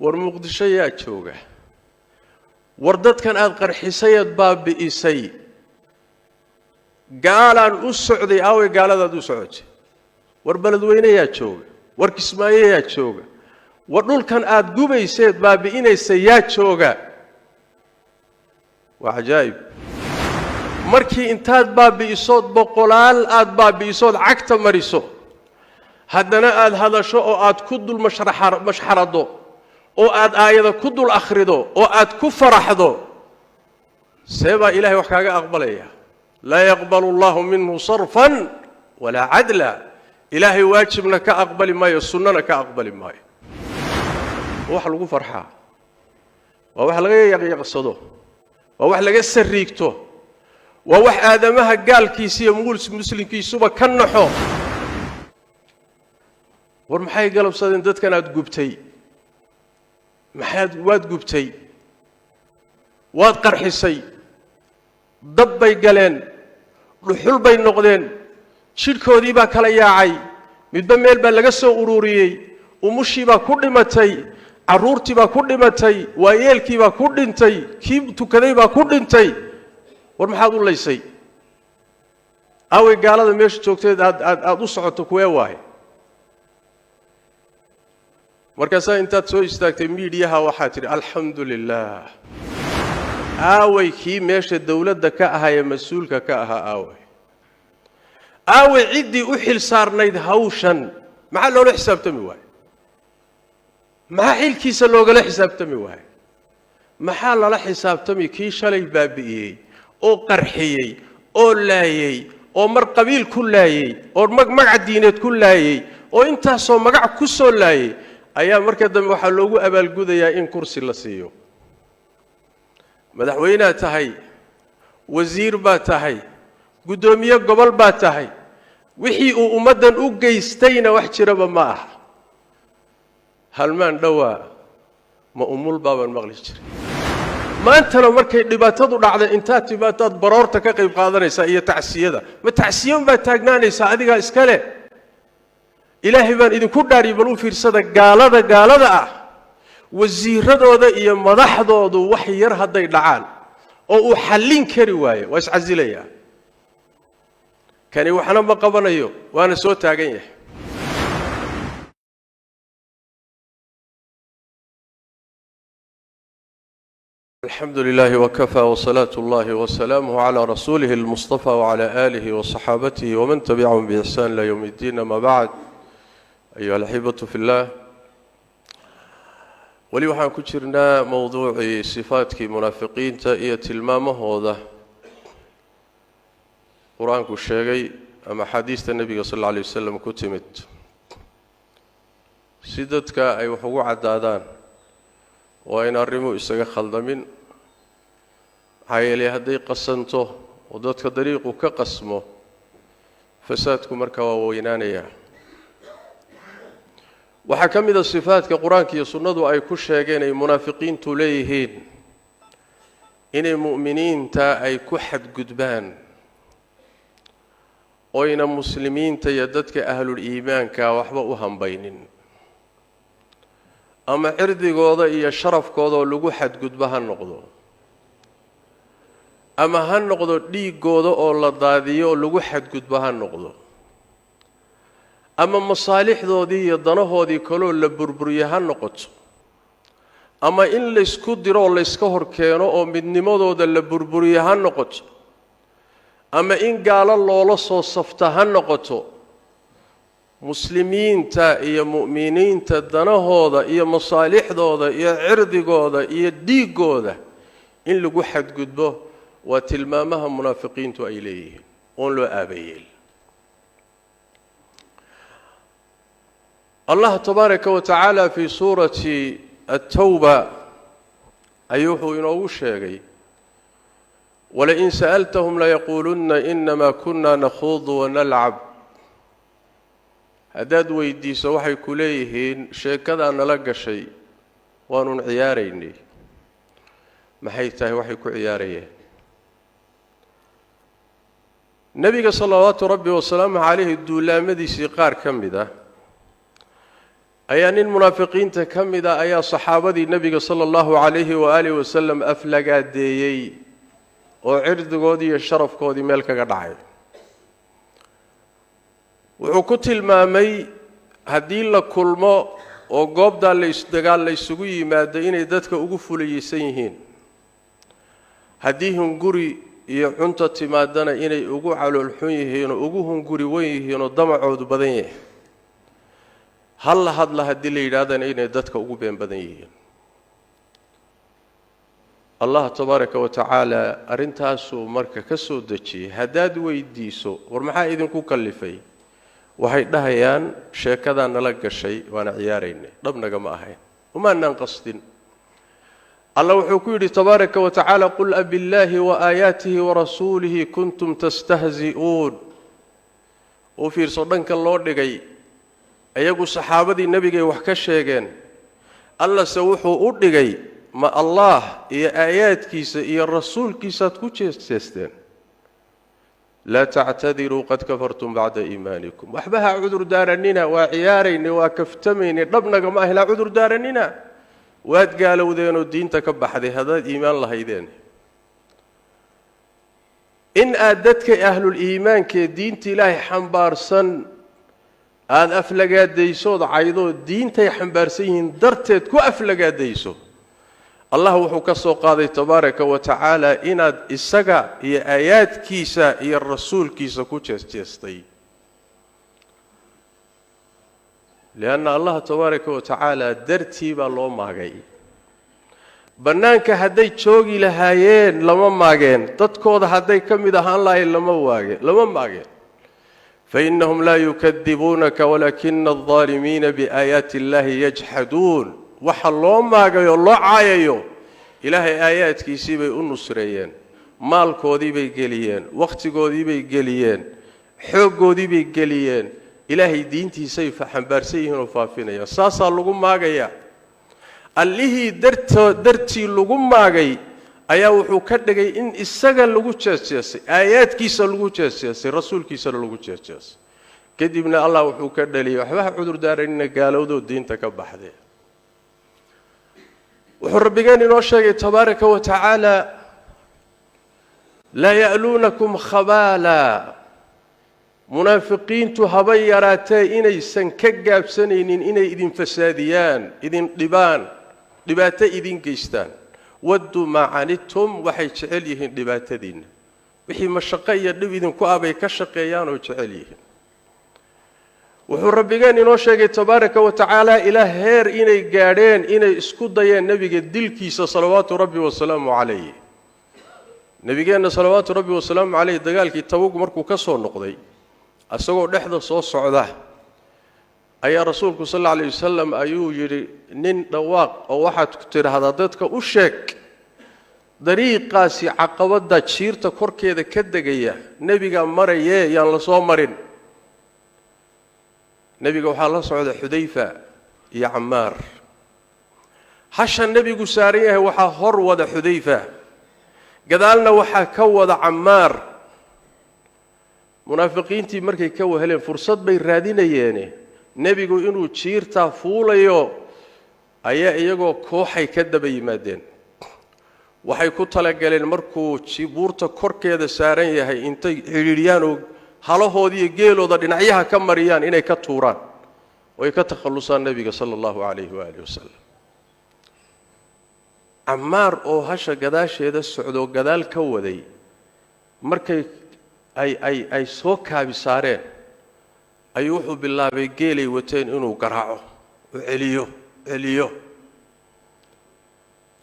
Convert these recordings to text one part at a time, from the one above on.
War Muqdisho yaa jooga? War dadkan aada qarxisay aad baabi'isay, gaalaan u socday, aaway gaaladaad u socotay? War Beledweyne yaa jooga? War Kismaayo yaa jooga? War dhulkan aada gubayseed baabi'inaysa yaa jooga? Waa cajaa'ib. Markii intaad baabi'isood boqolaal aada baabi'isood cagta mariso, haddana aada hadasho oo aad ku dul mashxarado oo aad aayada ku dul akhrido oo aad ku faraxdo, see baa Ilahay wax kaaga aqbalaya? Laa yaqbalu allahu minhu sarfan walaa cadla. Ilaahay waajibna ka aqbali maayo, sunnana ka aqbali maayo. Wax lagu farxaa waa wax laga yaqyaqsado, waa wax laga sariigto, waa wax aadamaha gaalkiisa iyo muslimkiisuba ka naxo. War maxay galabsadeen dadkan aada gubtay? Maxaad waad gubtay, waad qarxisay, dab bay galeen, dhuxul bay noqdeen, jidhkoodii baa kala yaacay, midba meel baa laga soo ururiyey, umushii baa ku dhimatay, carruurtii baa ku dhimatay, waayeelkii baa ku dhintay, kii tukaday baa ku dhintay. War maxaad u laysay? Aaway gaalada meesha joogteed aad aad aada u socoto? Kuwee waaye? Markaasaa intaad soo istaagtay miidiyaha waxaad tidhi alxamdu lilah. Aaway kii meesha dawladda ka ahaa ee mas-uulka ka ahaa? Aaway, aaway ciddii u xil saarnayd hawshan? Maxaa loola xisaabtami waaye? Maxaa xilkiisa loogala xisaabtami waaye? Maxaa lala xisaabtami kii shalay baabi'iyey oo qarxiyey oo laayey oo mar qabiil ku laayey oo magac diineed ku laayey oo intaasoo magac ku soo laayey? Ayaa marka dambe waxaa loogu abaalgudayaa in kursi la siiyo. Madaxweynead tahay, wasiir baa tahay, guddoomiye gobol baa tahay, wixii uu ummaddan u geystayna wax jiraba ma aha. Halmaan dhowaa ma umul baabaan maqli jiray. Maantana markay dhibaatadu dhacday, intaad timaadaad baroorta ka qayb qaadanaysaa iyo tacsiyada. Ma tacsiyan baad taagnaanaysaa? Adigaa iskale. Ilaahay baan idinku dhaariyay, bal u fiirsada gaalada, gaalada ah wasiiradooda iyo madaxdoodu wax yar hadday dhacaan oo uu xallin kari waayo, waa iscasilayaa. Kani waxna ma qabanayo, waana soo taagan yahay. Alxamdu lilahi wkafaa wsalaatu اllahi wsalaamuh clى rasuulih اlmustafa wclى alih wصaxaabatihi wman tabicahum biixsan ila ywm اddiin, ama bacd. Ayuha alaxibatu fi اllah, weli waxaan ku jirnaa mowduucii sifaadkii munaafiqiinta iyo tilmaamahooda qur-aanku sheegay ama axaadiista nebiga sal alla alay wasalam ku timid, si dadka ay wax ugu caddaadaan oo ayna arrimuhu isaga khaldamin. Maxaa yeelay hadday qasanto oo dadka dariiqu ka qasmo, fasaadku markaa waa weynaanayaa. Waxaa ka mid a sifaadka qur-aanka iyo sunnadu ay ku sheegeen ay munaafiqiintu leeyihiin inay mu'miniinta ay ku xadgudbaan, oyna muslimiinta iyo dadka ahlul iimaanka waxba u hambaynin, ama cirdigooda iyo sharafkooda oo lagu xadgudbo ha noqdo, ama ha noqdo dhiiggooda oo la daadiyo oo lagu xadgudbo ha noqdo, ama masaalixdoodii iyo danahoodii kaloo la burburiyo ha noqoto, ama in laysku diro oo layska hor keeno oo midnimadooda la burburiyo ha noqoto, ama in gaalo loola soo safta ha noqoto. Muslimiinta iyo mu'miniinta danahooda iyo masaalixdooda iyo cirdigooda iyo dhiiggooda in lagu xadgudbo waa tilmaamaha munaafiqiintu ay leeyihiin oon loo aabayeel. Allah tabaaraka wa tacaala fii suurati atawba ayuu wuxuu inoogu sheegay: walain sa'altahum layaquulunna inamaa kunna nakhuudu wanalcab. Haddaad weydiiso waxay ku leeyihiin sheekadaa nala gashay, waanun ciyaaraynay. Maxay tahay waxay ku ciyaarayeen? Nebiga salawaatu rabbi wasalaamu calayhi duulaamadiisii qaar ka mid ah Ayaa nin munaafiqiinta ka mid a ayaa saxaabadii nebiga sala allahu calayhi waaalihi wasalam aflagaadeeyey oo cirdigoodii iyo sharafkoodii meel kaga dhacay. Wuxuu ku tilmaamay haddii la kulmo oo goobtaa laysdagaal laysugu yimaado inay dadka ugu fulayeysan yihiin, haddii hunguri iyo cunto timaadana inay ugu calool xun yihiin oo ugu hunguri wen yihiin oo damacoodu badan yahay, hal la hadla haddii la yidhaahdana inay dadka ugu been badan yihiin. Allah tabaaraka wa tacaala arrintaasuu marka ka soo dejiyey. Haddaad weydiiso war maxaa idinku kallifay, waxay dhahayaan sheekadaa nala gashay, waana ciyaaraynay, dhabnagama ahayn, umaanaan qasdin. Alla wuxuu ku yidhi tabaaraka wa tacaala: qul abillaahi wa aayaatihi warasuulihi kuntum tastahzi'uun. U fiirso dhanka loo dhigay. Iyagu saxaabadii nebigay wax ka sheegeen, allase wuxuu u dhigay ma allaah iyo aayaadkiisa iyo rasuulkiisaad ku jeesteesteen. Laa tactadiruu qad kafartum bacda iimaanikum. Waxba ha cudur daaranina, waa ciyaaraynay, waa kaftamaynay, dhabnagama ahin, ha cudur daaranina, waad gaalowdeenoo diinta ka baxday haddaad iimaan lahaydeen. In aad dadka ahlul-iimaankee diinta ilaahay xambaarsan aada aflagaadaysood caydoo diintay xambaarsan yihiin darteed ku aflagaadayso, allah wuxuu ka soo qaaday tabaaraka wa tacaala inaad isaga iyo aayaadkiisa iyo rasuulkiisa ku jeesjeestay. Lianna allah tabaaraka wa tacaala dartii baa loo maagay. Bannaanka hadday joogi lahaayeen lama maageen, dadkooda hadday ka mid ahaan lahaayeen lama waage, lama maageen. Fainahum laa yukadibuunaka walaakina aldaalimiina biaayaati illahi yajxaduun. Waxa loo maagayo loo caayayo, ilaahay aayaadkiisii bay u nusreeyeen, maalkoodii bay geliyeen, wakhtigoodii bay geliyeen, xooggoodii bay geliyeen, ilaahay diintiisay xambaarsan yihiin oo faafinayaan. Saasaa lagu maagayaa. Allihii dartii lagu maagay ayaa wuxuu ka dhigay in isaga lagu jeesjeesay, aayaadkiisa lagu jeesjeesay, rasuulkiisana lagu jeesjeesay. Kadibna allah wuxuu ka dhaliyay waxba ha cudur daaranina, gaalowdoo diinta ka baxdee. Wuxuu rabbigeen inoo sheegay tabaaraka wa tacaala: laa ya'luunakum khabaala. Munaafiqiintu haba yaraatee inaysan ka gaabsanaynin inay idin fasaadiyaan, idin dhibaan, dhibaato idin geystaan. Wadduu maa canidtum, waxay jecel yihiin dhibaatadiinna, wixii mashaqo iyo dhib idinku ah bay ka shaqeeyaan oo jecel yihiin. Wuxuu rabbigeen inoo sheegay tabaaraka wa tacaala ilaa heer inay gaadheen inay isku dayeen nebiga dilkiisa salawaatu rabbi wasalaamu calayh. Nebigeenna salawaatu rabbi wasalaamu calayh dagaalkii Tabug markuu ka soo noqday, isagoo dhexda soo socda ayaa rasuulku sal alla alayh wasalam ayuu yidhi: nin dhawaaq oo waxaad ku tidhaahdaa dadka u sheeg dariiqaasi caqabadda jiirta korkeeda ka degaya nebiga marayee yaan la soo marin. Nebiga waxaa la socda Xudayfa iyo Camaar. Hasha nebigu saaran yahay waxaa hor wada Xudayfa, gadaalna waxaa ka wada Camaar. Munaafiqiintii markay ka waheleen fursad bay raadinayeene nebigu inuu jiirtaa fuulayo ayaa iyagoo kooxay ka daba yimaadeen. Waxay ku talagaleen markuu buurta korkeeda saaran yahay intay xidhiidhiyaan oo halahoodiiyo geelooda dhinacyaha ka mariyaan inay ka tuuraan oo ay ka takhallusaan nebiga sala allahu calayhi waaalih wasalam. Camaar oo hasha gadaasheeda socdoo gadaal ka waday, markay ay soo kaabi saareen ayuu wuxuu bilaabay geelay wateen inuu garaaco oo celiyo celiyo.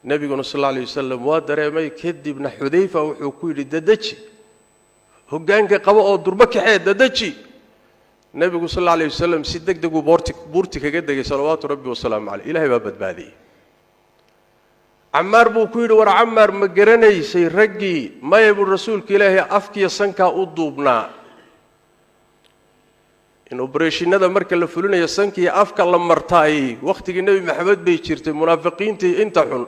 Nebiguna sal alla alay wasalam waa dareemay. Kadibna Xudayfa wuxuu ku yidhi: dadaji hoggaanka qabo oo durbo kaxee, dadaji. Nebigu sal alla alay wasalam si deg deguu buurti kaga degay salawaatu rabbi wasalaamu caleyh. Ilahay baa badbaadiyey. Camaar buu ku yidhi: war Camaar, ma garanaysay raggii? Maya buu rasuulka ilaahay, afkiiyo sankaa u duubnaa. In obereshinada marka la fulinayo sankiiyo afka la martaayey wakhtigii Nebi Maxamed bay jirtay. Munaafiqiintii inta xun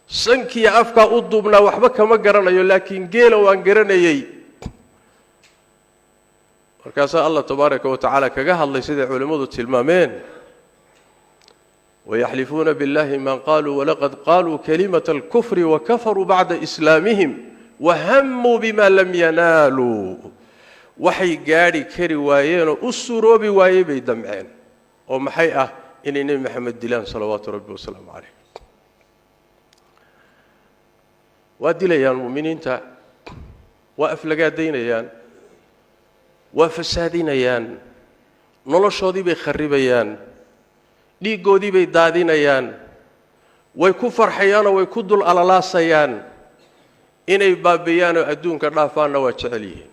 sankiiyo afkaa u duubnaa, waxba kama garanayo, laakiin geela waan garanayey. Markaasaa allah tabaaraka wa tacaala kaga hadlay siday culimmadu tilmaameen. Wayaxlifuuna biاllahi ma qaluu walaqad qaluu kalimata alkufri wakafaruu bacda islaamihim wahamuu bima lam yanaaluu. Waxay gaadhi kari waayeenoo u suroobi waayey bay damceen, oo maxay ah? Inay Nebi Maxamed dilaan salawaatu rabbi wasalaamu calayh. Waa dilayaan mu'miniinta, waa aflagaadaynayaan, waa fasaadinayaan, noloshoodii bay kharibayaan, dhiiggoodii bay daadinayaan, way ku farxayaanoo way ku dul alalaasayaan, inay baabiyaanoo adduunka dhaafaanna waa jecel yihiin.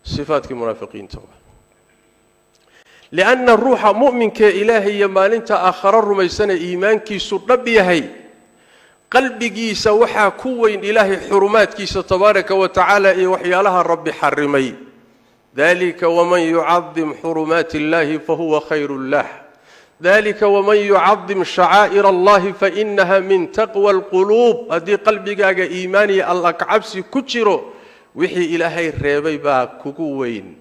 Sifaadkii munaafiqiinta waa lianna ruuxa mu'minkee Ilaahay iyo maalinta aakharo rumaysanee iimaankiisu dhab yahay, qalbigiisa waxaa ku weyn Ilaahay xurumaadkiisa tabaaraka wa tacaala iyo waxyaalaha Rabbi xarimay. Dalika waman yucadim xurumaati illahi fahuwa khayru lah, dalika waman yucadim shacaa'ir allahi fainaha min taqwa alquluub. Haddii qalbigaaga iimaan iyo alla kacabsi ku jiro, wixii Ilaahay reebay baa kugu weyn,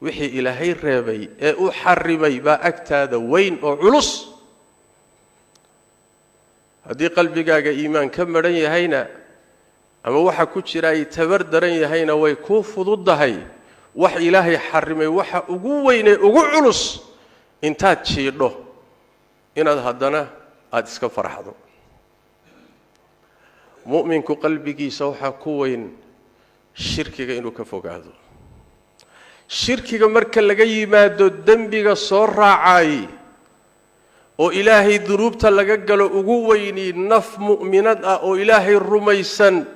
wixii Ilaahay reebay ee u xarimay baa agtaada weyn oo culus. Haddii qalbigaaga iimaan ka madhan yahayna ama waxa ku jira ay tabar daran yahayna, way kuu fududahay wax Ilaahay xarimay waxa ugu weynee ugu culus intaad jiidho inaad haddana aada iska farxdo. Mu'minku qalbigiisa waxaa ku weyn shirkiga inuu ka fogaado. Shirkiga marka laga yimaado, dembiga soo raacay oo Ilaahay dunuubta laga galo ugu weyni, naf mu'minad ah oo Ilaahay rumaysan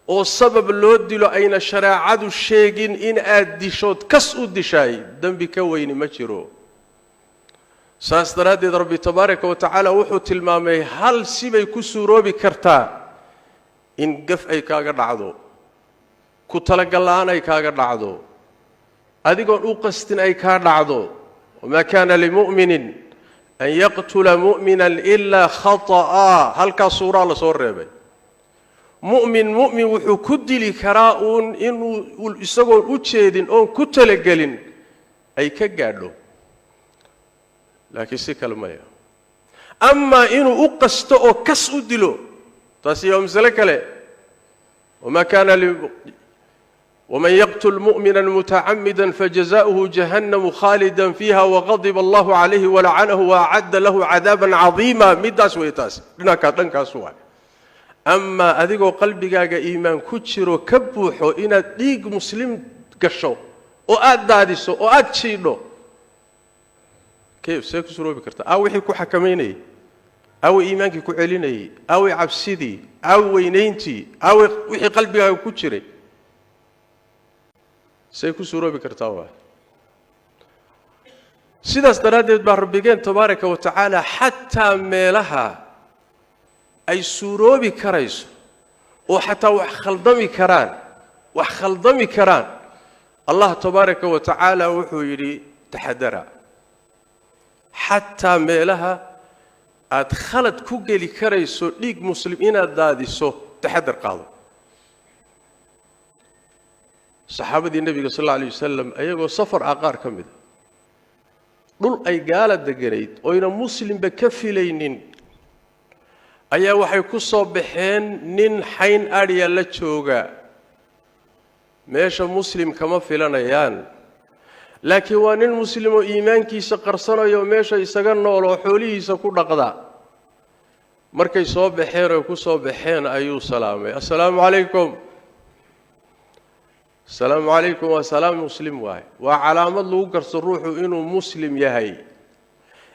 oo sabab loo dilo ayna shareecadu sheegin in aad dishood kas u dishaay, dembi ka weyni ma jiro. Saas daraaddeed Rabbi tabaaraka wa tacaala wuxuu tilmaamay hal sibay ku suuroobi kartaa: in gaf ay kaaga dhacdo, ku talagal-la'aan ay kaaga dhacdo, adigoon u qastin ay kaa dhacdo. Wamaa kaana limu'minin an yaqtula mu'mina ilaa khata'a. Halkaas suuraa la soo reebay. Mu'min mu'min wuxuu ku dili karaa uun inuu isagoon u jeedin oon ku talagelin ay ka gaadho, laakiin si kale maya. Amaa inuu u qasto oo kas u dilo, taasi waa masale kale. Wamaa kaana wman yaqtul mu'mina mutacamida fajazaؤuhu jahannamu khaalida fiiha waqadiba allahu calayhi walacanahu waacadda lahu cadaaba cadiima. Middaas wey, taas dhinankaa dhankaas waay. Amaa adigoo qalbigaaga iimaan ku jiro ka buuxo inaad dhiig muslim gasho oo aada daadiso oo aada jiidho, kayf see ku suroobi karta? Aa wixii ku xakamaynayay? Aaway iimaankii ku celinayay? Aaway cabsidii? Aaway weynayntii? Aaway wixii qalbigaaga ku jiray? Say ku suuroobi kartaa? Waa sidaas daraaddeed baa Rabbigeen tabaaraka wa tacaala xataa meelaha ay suuroobi karayso oo xataa wax khaldami karaan, wax khaldami karaan, Allah tabaaraka wa tacaala wuxuu yidhi: taxadara. Xataa meelaha aad khalad ku geli karayso dhiig muslim inaad daadiso, taxadar qaado. Saxaabadii Nebiga sal alla alay wasalam ayagoo safar ah, qaar ka mida dhul ay gaala deganayd oyna muslimba ka filaynin, ayaa waxay ku soo baxeen nin xayn adhya la jooga. Meesha muslim kama filanayaan, laakiin waa nin muslimoo iimaankiisa qarsanayo, meesha isaga nool oo xoolihiisa ku dhaqda. Markay soo baxeen oy ku soo baxeen ayuu salaamay: "Assalaamu calaykum." "Asalaamu calaykum" waa salaam muslim waaye, waa calaamad lagu garto ruuxu inuu muslim yahay.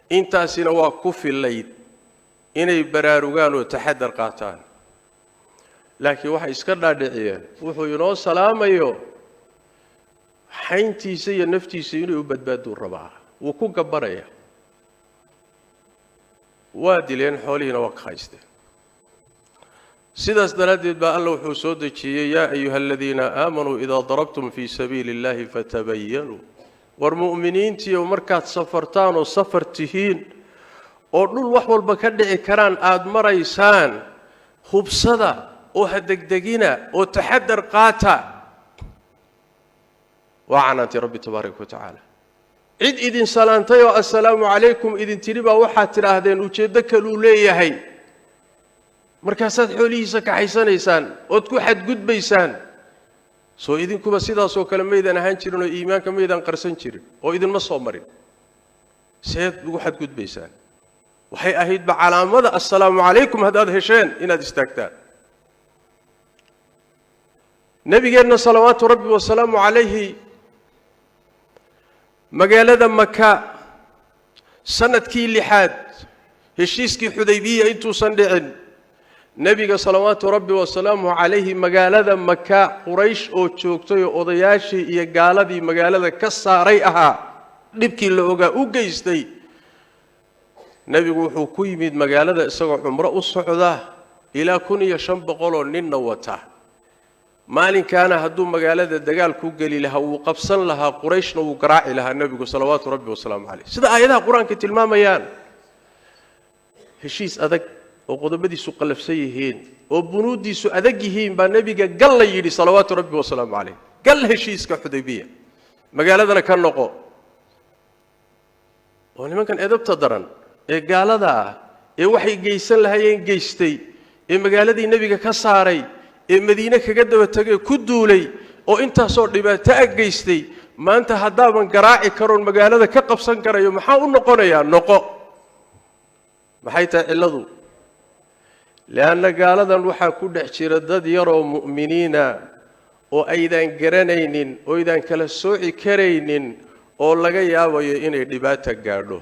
Intaasina waa ku fillayd inay baraarugaan oo taxadar qaataan, laakiin waxay iska dhaadhiciyeen wuxuu inoo salaamayo xayntiisa iyo naftiisa inuu u badbaaduu rabaa, wuu ku gabbanaya. Waa dileen, xoolihiina waa ka haysteen. Sidaas daraaddeed baa Alla wuxuu soo dejiyey: "Yaa ayuha aladiina aamanuu idaa darabtum fii sabiili اllahi fatabayanuu." War mu'miniintiiyo, markaad safartaan oo safar tihiin oo dhul wax walba ka dhici karaan aada maraysaan, hubsada oo ha degdegina oo taxadar qaata. Waa canaantay Rabbi tabaaraka wa tacaala. Cid idin salaantay oo assalaamu calaykum idin tidhi baa waxaad tidhaahdeen ujeeddo kaluu leeyahay. Markaasaad xoolihiisa kaxaysanaysaan ood ku xadgudbaysaan. Soo idinkuba sidaasoo kale maydaan ahaan jirin oo iimaanka maydaan qarsan jirin oo idinma soo marin, seed ugu xadgudbaysaan? Waxay ahaydba calaamada assalaamu calaykum haddaad hesheen inaad istaagtaan. Nabigeenna salawaatu rabbi wasalaamu calayhi magaalada Maka sanadkii lixaad, heshiiskii Xudaybiya intuusan dhicin, nebiga salawaatu rabbi wasalaamuhu calayhi magaalada Maka Quraysh oo joogtay oo odayaashii iyo gaaladii magaalada ka saaray ahaa, dhibkii la ogaa u geystay, nebigu wuxuu ku yimid magaalada isagoo cumro u socda, ilaa 1500 oo ninna wata. Maalinkaana hadduu magaalada dagaal ku geli lahaa, wuu qabsan lahaa, Qurayshna wuu garaaci lahaa nebigu salawaatu rabbi wasalaamu calayh, sida aayadaha Qur-aanka tilmaamayaan. Heshiis adag oo qodobadiisu qallafsan yihiin oo bunuuddiisu adag yihiin baa nebiga gal la yidhi salawaatu rabbi wasalaamu calayh. Gal heshiiska Xudaybiya, magaaladana ka noqo, oo nimankan edabta daran ee gaalada ah ee waxay geysan lahayeen geystay, ee magaaladii nebiga ka saaray, ee Madiine kaga daba tegay, ku duulay, oo intaasoo dhibaato a geystay, maanta haddaaban garaaci karoon magaalada ka qabsan karayo, maxaa u noqonayaa? Noqo. Maxay tahay cilladu? Leanna gaaladan waxaa ku dhex jira dad yaroo mu'miniina oo aydaan garanaynin oo aydaan kala sooci karaynin oo laga yaabayo inay dhibaata gaadho.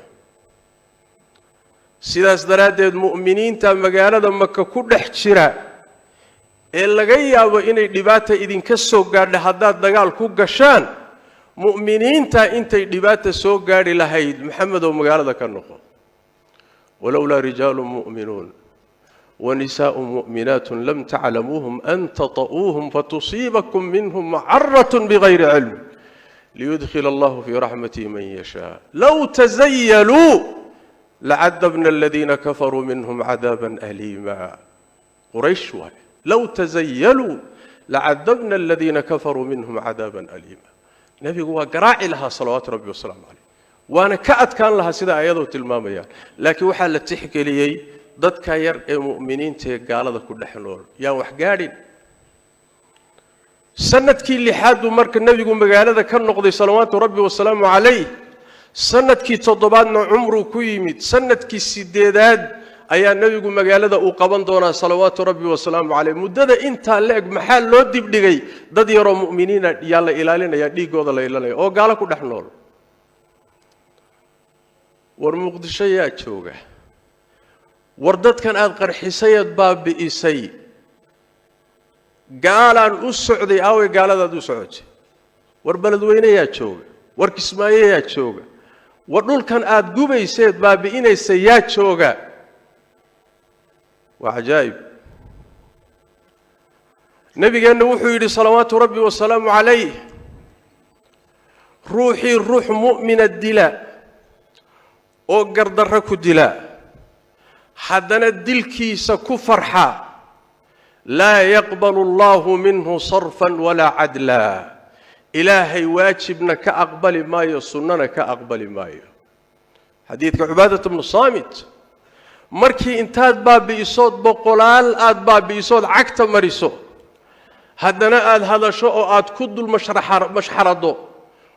Sidaas daraaddeed mu'miniinta magaalada Maka ku dhex jira ee laga yaabo inay dhibaata idinka soo gaadho haddaad dagaal ku gashaan, mu'miniinta intay dhibaata soo gaadhi lahayd, Maxamedow, magaalada ka noqo. Walowlaa rijaalu mu'minuun wanisaa'u mu'minaat lam taclamuuhum an tata'uuhum fatusiibakum minhum macarat bigayri cilm liyudkhila allahu fii raxmatihi man yashaa low tazayaluu lacadabna aladiina kafaruu minhum cadaaban aliima. Quraysh waay. Low tazayaluu lacadabna aladiina kafaruu minhum cadaaban aliima. Nebigu waa garaaci lahaa salawaatu rabbi wasalaamu calayh, waana ka adkaan lahaa sida ayadoo tilmaamayaan, laakiin waxaa la tixgeliyey dadka yar ee mu'miniinta ee gaalada ku dhex nool yaan wax gaadhin. Sanadkii lixaad buu marka nebigu magaalada ka noqday salawaatu rabbi wasalaamu calayh. Sanadkii toddobaadna cumruu ku yimid. Sanadkii sideedaad ayaa nebigu magaalada uu qaban doonaa salawaatu rabbi wasalaamu calayh. Muddada intaa la eg maxaa loo dibdhigay? Dad yaroo mu'miniina yaa la ilaalinaya, dhiiggooda la ilaalinaya oo gaalo ku dhex nool. War Muqdisho yaa jooga? War dadkan aada qarxisayeed baabi'isay, gaalaan u socday, aaway gaaladaad u socotay? War Beledweyne yaa jooga? War Kismaayo yaa jooga? War dhulkan aada gubayseed baabi'inaysa yaa jooga? Waa cajaa'ib. Nebigeenna wuxuu yidhi salawaatu rabbi wasalaamu calayh: ruuxii ruux mu'mina dila oo gardarro ku dila, haddana dilkiisa ku farxa, laa yaqbalu allahu minhu sarfan walaa cadla. Ilaahay waajibna ka aqbali maayo, sunnana ka aqbali maayo. Xadiidka Cubaadat bnu Saamit. Markii intaad baabi'isood boqolaal aada baabi'isood cagta mariso, haddana aada hadasho oo aad ku dul mashxarado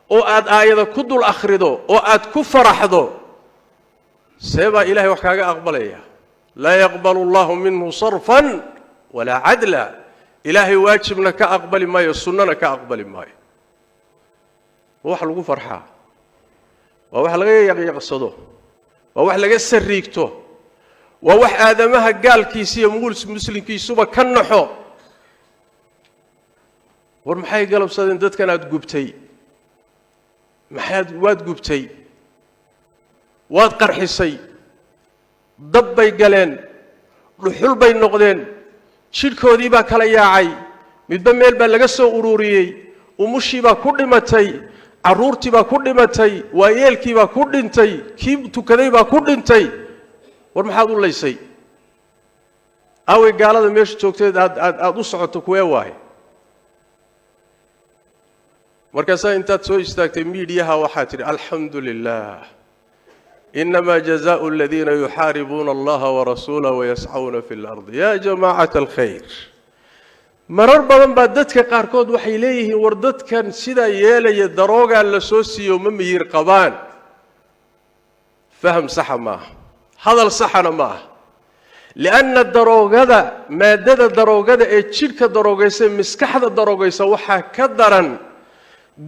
oo aad aayada ku dul akhrido oo aad ku faraxdo, see baa Ilahay wax kaaga aqbalaya? Laa yaqbalu allahu minhu sarfan walaa cadla. Ilaahay waajibna ka aqbali maayo, sunnana ka aqbali maayo. Ma wax lagu farxaa? Waa wax laga yaqyaqsado, waa wax laga sariigto, waa wax aadamaha gaalkiisa iyo muslimkiisuba ka naxo. War maxay galabsadeen dadkan aada gubtay? Maxaad waad gubtay, waad qarxisay, dab bay galeen, dhuxul bay noqdeen, jidhkoodii baa kala yaacay, midba meel baa laga soo ururiyey, umushii baa ku dhimatay, carruurtii baa ku dhimatay, waayeelkii baa ku dhintay, kii tukaday baa ku dhintay. War maxaad u laysay? Aaway gaalada meesha joogteed aad aad aada u socoto? Kuwee waaye? Ma Markaasaa intaad soo istaagtay miidiyaha waxaa tidhi alxamdu lilah, inamaa jazaau aladiina yuxaaribuuna allaha warasuulah wayascauna fi lardi. Ya jamaacata alkhayr, marar badan baa dadka qaarkood waxay leeyihiin war dadkan sidaa yeelaya daroogaa la soo siiyo, ma miyir qabaan. Faham saxa maaha, hadal saxana ma aha, lianna daroogada, maadada daroogada ee jidhka daroogaysa, maskaxda daroogaysa, waxaa ka daran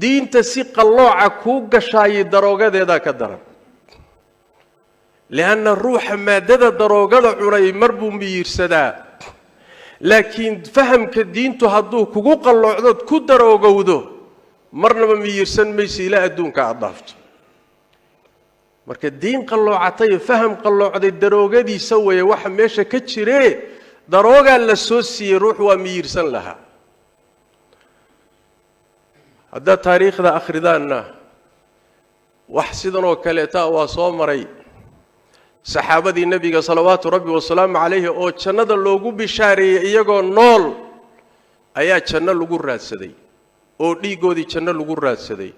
diinta si qallooca kuu gashaayay, daroogadeedaa ka daran. Lianna ruuxa maadada daroogada cunay mar buu miyirsadaa, laakiin fahamka diintu hadduu kugu qalloocdood ku daroogowdo, marnaba miyirsan maysa ilaa adduunka aada dhaafto. Marka diin qalloocatay, faham qalloocday daroogadiisa weeye waxa meesha ka jiree. Daroogaa la soo siiyey, ruux waa miyirsan lahaa. Haddaad taariikhda akhridaanna, wax sidan oo kaleeta waa soo maray saxaabadii nebiga salawaatu rabbi wasalaamu calayhi, oo jannada loogu bishaareeyey iyagoo nool ayaa janno lagu raadsaday, oo dhiiggoodii janno lagu raadsaday,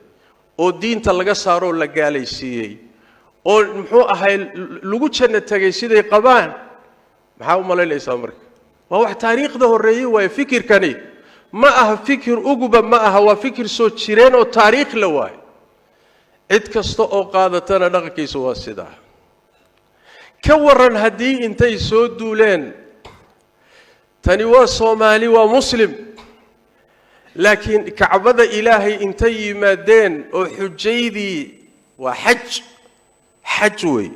oo diinta laga saaroo la gaalaysiiyey, oo muxuu ahay lagu janno tegay siday qabaan. Maxaa u malaynaysaa marka? Waa wax taariikhda horreeyey waaye. Fikirkani ma aha fikir uguba, ma aha, waa fikir soo jireen oo taariikh la waaye. Cid kasta oo qaadatana dhaqankiisa waa sidaa. Ka warran haddii intay soo duuleen, tani waa Soomaali, waa Muslim, laakiin Kacbada Ilaahay intay yimaadeen oo xujaydii, waa xaj, xaj wey,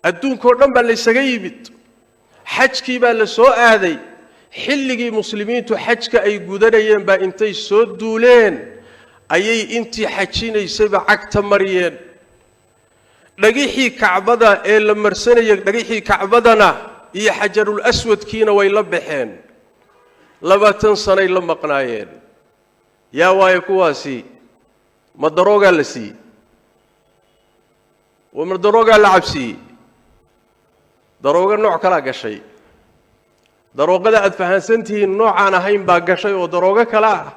adduunkao dhan baa laysaga yimid, xajkii baa la soo aaday, xilligii muslimiintu xajka ay gudanayeen baa intay soo duuleen ayay intii xajinaysayba cagta mariyeen. Dhagixii Kacbada ee la marsanayay, dhagixii Kacbadana iyo Xajarul Aswadkiina way la baxeen. 20 sanay la maqnaayeen. Yaa waayo kuwaasi? Ma daroogaa la siiyey? Ma daroogaa la cabsiiyey? Daroogo nooc kalaa gashay. Daroogada aad fahansantihiin noocaan ahayn baa gashay, oo daroogo kale ah.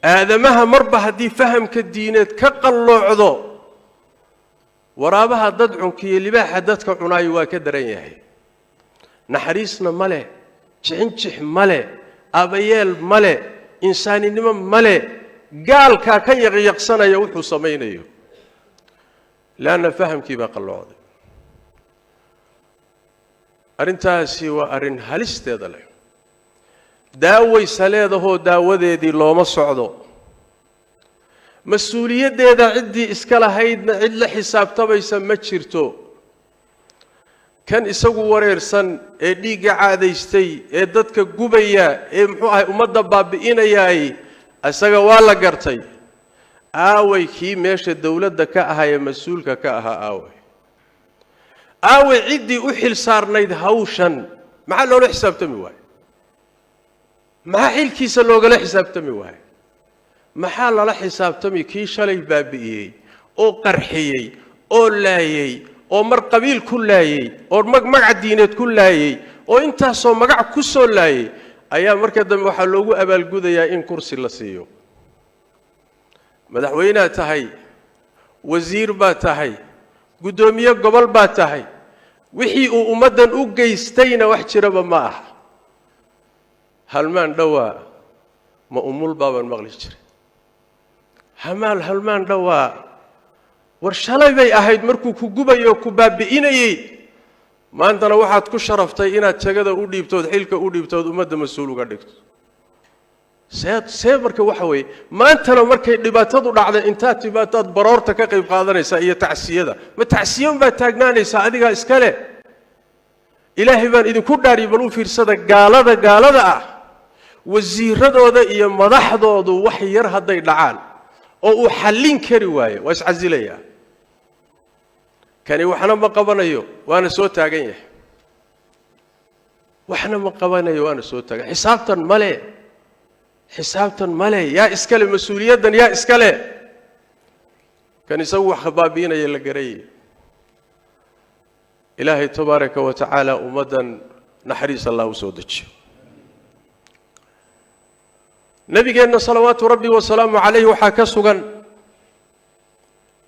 Aadamaha marba haddii fahamka diineed ka qalloocdo, waraabaha dad cunkiiyo libaaxa dadka cunaayo waa ka daran yahay. Naxariisna ma leh, jixinjix ma leh, abayeel ma leh, insaaninimo ma leh. Gaalkaa ka yaqyaqsanaya wuxuu samaynayo, leanna fahamkii baa qalloocday. Arrintaasi waa arrin halisteeda leh, daawaysa leedahoo daawadeedii looma socdo. Mas-uuliyaddeeda ciddii iska lahaydna cid la xisaabtamaysa ma jirto. Kan isagu wareersan ee dhiigga caadaystay ee dadka gubaya ee muxuu ahay ummadda baabi'inayaay, isaga waa la gartay. Aaway kii meesha dowladda ka ahaa ee mas-uulka ka ahaa? Aaway, aaway ciddii u xil saarnayd hawshan? Maxaa loola xisaabtami waaye? Maxaa xilkiisa loogala xisaabtami waaye? Maxaa lala xisaabtami kii shalay baabi'iyey oo qarxiyey oo laayey, oo mar qabiil ku laayey, oo magac diineed ku laayey, oo intaasoo magac ku soo laayey? Ayaa marka dambe waxaa loogu abaalgudayaa in kursi la siiyo. Madaxweynead tahay, wasiir baa tahay, guddoomiye gobol baa tahay, wixii uu ummaddan u geystayna wax jiraba ma aha. Halmaan dhowaa ma umul baabaan maqli jiray. Hamaal halmaan dhowaa. War shalay bay ahayd markuu ku gubayo oo ku baabi'inayey. Maantana waxaad ku sharaftay inaad jagada u dhiibtood, xilka u dhiibtood, ummadda mas-uul uga dhigto. See marka waxa weeye, maantana markay dhibaatadu dhacday, intaad timaataad baroorta ka qayb qaadanaysaa iyo tacsiyada. Ma tacsiyan baad taagnaanaysaa? Adigaa iska leh. Ilaahay baan idinku dhaariy, bal u fiirsada gaalada, gaalada ah wasiiradooda iyo madaxdoodu wax yar hadday dhacaan oo uu xallin kari waayo, waa iscasilayaa. Kani waxna ma qabanayo, waana soo taagan yahay. Waxna ma qabanayo, waana soo taagan. Xisaabtan male, xisaabtan male. Yaa iskale mas-uuliyaddan? Yaa iskale? Kan isagu wax baabi'inaya la garayay. Ilaahay tabaaraka wa tacaala ummaddan naxariis Allah u soo dejiyo. Nabigeenna salawaatu rabbi wasalaamu calayh waxaa ka sugan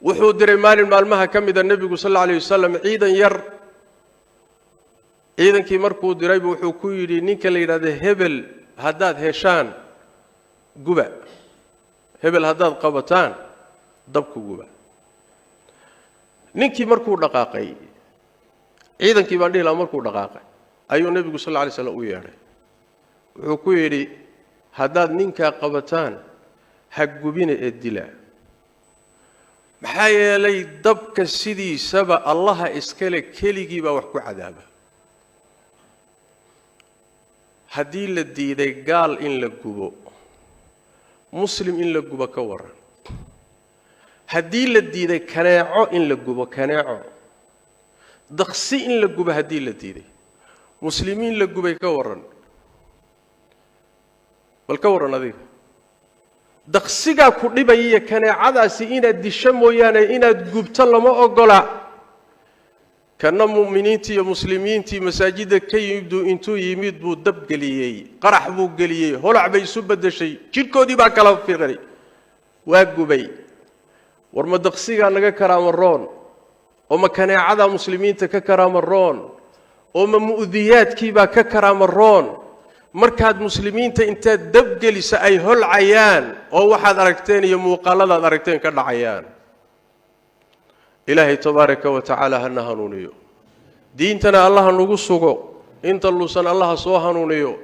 wuxuu diray maalin maalmaha ka mida nebigu sal alla alayh wasalam ciidan yar. Ciidankii markuu diraybu wuxuu ku yidhi ninka la yidhahda hebel haddaad heshaan guba, hebel haddaad qabataan dabku guba. Ninkii markuu dhaqaaqay, ciidankii baan dhihi lahaa, markuu dhaqaaqay ayuu nebigu sal alla alay slam u yeedhay. Wuxuu ku yidhi haddaad ninkaa qabataan ha gubina ee dila, maxaa yeelay dabka sidiisaba Allaha iskale keligii baa wax ku cadaaba. Haddii la diiday gaal in la gubo, muslim in la gubo ka waran? Haddii la diiday kaneeco in la gubo, kaneeco daqsi in la gubo haddii la diiday, muslimiin la gubay ka waran? Bal ka warran adiga, daqsigaa ku dhibaya kaneecadaasi inaad disho mooyaane inaad gubto lama ogola. Kana mu'miniintii iyo muslimiintii masaajidda ka yimid intuu yimid buu dab geliyey, qarax buu geliyey, holac bay isu beddeshay, jidhkoodii baa kala fiiqay, waa gubay. War ma daqsigaa naga karaama roon? Oo ma kaneecadaa muslimiinta ka karaama roon? Oo ma mu'diyaadkiibaa ka karaama roon? Markaad muslimiinta intaad dabgelisa ay holcayaan oo waxaad aragteen iyo muuqaaladaad aragteen ka dhacayaan. Ilaahay tabaaraka wa tacaala hana hanuuniyo, diintana allaha nagu sugo, inta luusan allaha soo hanuuniyo,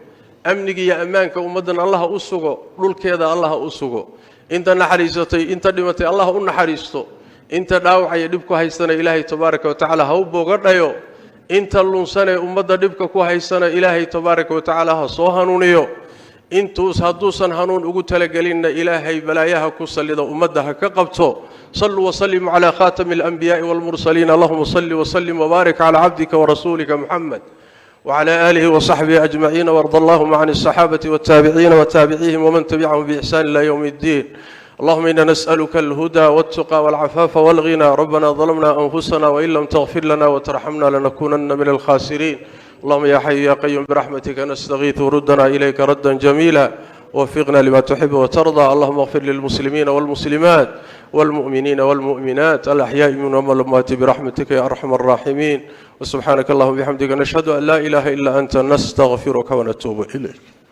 amniga iyo ammaanka ummaddan allaha u sugo, dhulkeeda allaha u sugo, inta naxariisatay, inta dhimatay allaha u naxariisto, inta dhaawacaya dhib ku haystana Ilaahay tabaaraka wa tacaala ha u booga dhayo, inta lunsanee ummadda dhibka ku haysana Ilaahay tabaaraka wa tacaala ha soo hanuuniyo, intuus hadduusan hanuun ugu talagelinna Ilaahay balaayaha ku sallida ummadda ha ka qabto. Saluu wasallimuu calaa khaatami alanbiyaai walmursaliin. Allahuma salli wasallim wbaarik calaa cabdika warasuulika Muxamed wclى alihi wصaxbihi ajmaciin, warda allahuma can الصaxaabati wالtaabiciina wtaabicihim wman tabicahum biixsan ila ywm اddiin. Allahuma ina nasأluka alhuda wاltuqى wاlcafaafa wاlghina. Rabbana ظalmna anfusana wain lam tغfir lana wtarxamna lanakunana min alkhasiriin. Allahuma ya xayu ya qayum biraxmatika nastagiiث wrudana ilayka radda jamiila ووفقنا لما تحب وترضى. اللهم اغفر للمسلمين والمسلمات والمؤمنين والمؤمنات الأحياء منهم والأموات برحمتك يا أرحم الراحمين. وسبحانك اللهم وبحمدك، نشهد أن لا إله إلا أنت، نستغفرك ونتوب إليك.